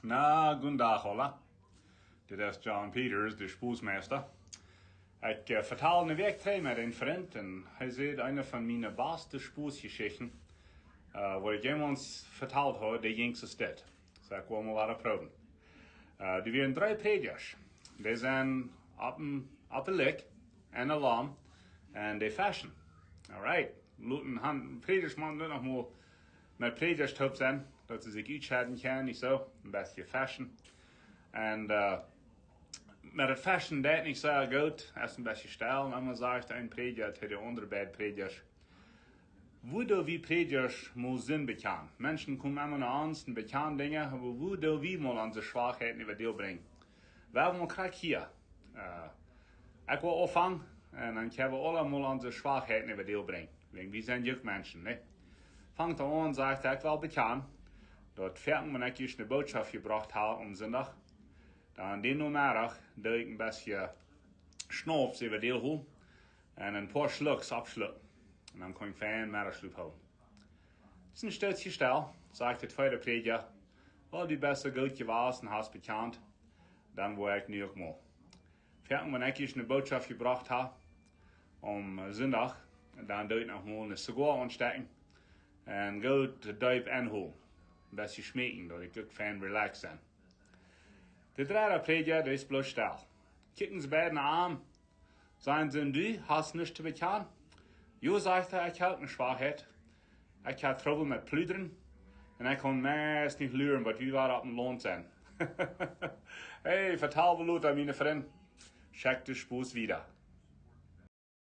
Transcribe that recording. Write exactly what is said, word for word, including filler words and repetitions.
Na, goondach aula. Dit es John Peters, de Spoosmeista. Ekj uh, vetald eene Wäakj trigj met een Frint un hee säd, eene von miene baste Spoosjeschichten, uh, waut ekj jemols vetald haud, dee jinkj soo aus dit. Soo ekj well mol waut proowen. Uh, doa wieren dree Prädjasch. Dee sent opp, opp de Lik en de Lam un dee feschen. Alright. Loten han Prädjasch mau noch mol met Prädjasch toop sennen, daut see sikj utscheiden kjennen, nich soo? Een bät feschen. Un uh, met daut feschen deit nich soo goot, es een bät stell. Un dan sajcht een Prädja to de aundre beid Prädjasch: Woo doo wie Prädjasch mol Sind bekjanen? Menschen komen emma no ons un bekjanen Dinja, oba woo doo wie mol onse Schwakheiten äwa däl brinjen? Wie haben mol krakjt hia. Uh, ekj well aunfangen un dan kjenn wie aula mol onse Schwakheiten äwa däl brinjen. Wäajen wie sent uk Menschen, nä? Fangt hee aun, sajcht hee: Ekj well bekjanen, daut foaken, wan ekj ieescht eene Bootschoft jebrocht hab aum Sindach, dan dän Nomeddach doo ekj een bät Schnaps äwa däl hoolen un een poa Schlucks oppschlucken. Un dan kaun ekj fein Meddachschlop hoolen. Daut es een Stootje stell, sajcht de tweede Prädja: Well, du best soo goot jewast un hast bekjant, dan woa ekj nu uk mol. Foaken, wan ekj ieescht eene Bootschoft jebrocht hab aum Sindach, dan doo ekj noch mol eene Zigoa aunstekjen un goot deep enhoolen. Een bät schmeekjen, daut ekj uk fein relaxed sie. De dredde Prädja, dee es bloos stell. Kjikjen see beid no am, sajen see: Du hast nuscht to bekjanen? Jo, sajcht hee, ekj hab eene Schwakheit. Ekj hab Trubbel met pludren un ekj kaun meist nich luren, waut wie woaren opp een Launt sennen. Hey, vetal bloos aun miene Frind. Schekjt de Spoos wieda.